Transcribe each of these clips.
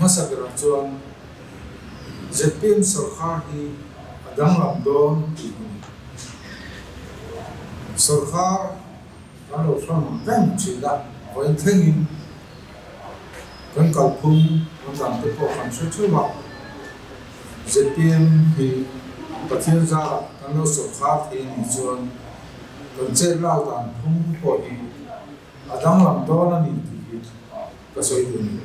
hmasa berah chuan zpm sawrkhar hi a danglam dawn tih hi a ni. Sawrkhar kan lo hram reng thin a, vawiin thlengin kan kalphung kan dan te pawh kan hre theuh a, zpm hi Pathian zarah kan lo sawrkhar thei a nih chuan kan chet lak dan phung pawh hi a danglam dawn a ni tih hi ka sawi duh a ni.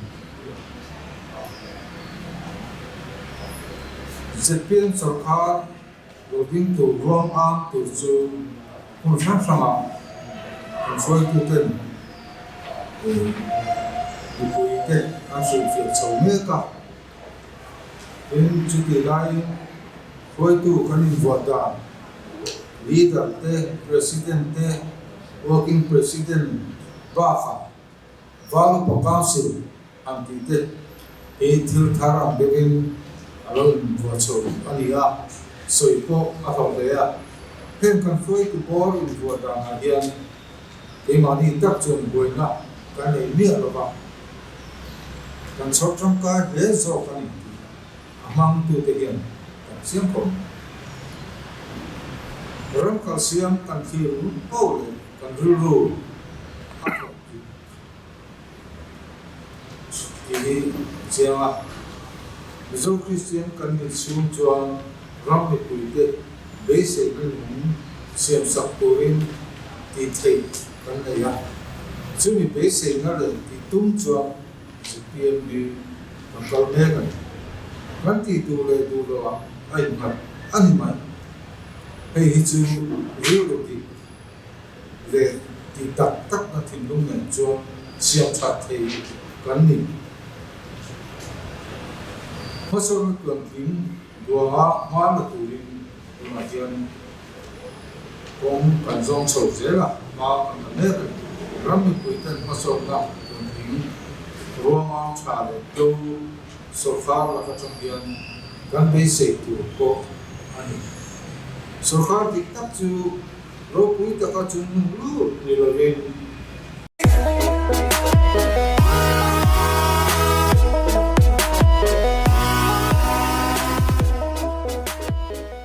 Zpm sawrkhar lo ding tur ruang ang tur chu hmun hrang hrangah kan hruaituten mipuite an hrilhfiah chho mek a. Tin, chutih laiin hruaitu kan invuah dan, leader te, president te, working president bakah Valupa Council an tih te hi thil thar ang deuhin a lo invuah chho a ni a, sawi pawh a hlauh hle a. Heng kan hruaitu bawr invuah danah hian keimahni tak chuan buaina kan nei miah lo va, kan chhawr tangkai hle zawk a ni tih a hmangtute hian kan chiang khawp mai. Ram kalsiam kan thlir poh leh kan rilru a thawk tih tih hi a chiang a. Mizo Kristian kan nih chhung chuan ram mipuite beiseina nung siamsak turin tih theih kan nei a. Chumi beiseina leh tih tum chuan zpm hi kan kal mek a ni. Kan tih duh leh duh loh ah a innghat a ni mai. Hei hi chu rilru dik leh tih tak takna thinlung nen chuan siam that thei kan ni. Hmasawnna tuantling duanga hma la turin tunah hian kawng kan zawng chho zel a, hma kan la mek a ni. Ram mipuiten hmasawnna tuantling ruanga tha leh tlo sawrkar lak atang hian kan beisei tur pawh a ni. Sawrkar dik tak chu ropui taka chungnung lut ni lovin.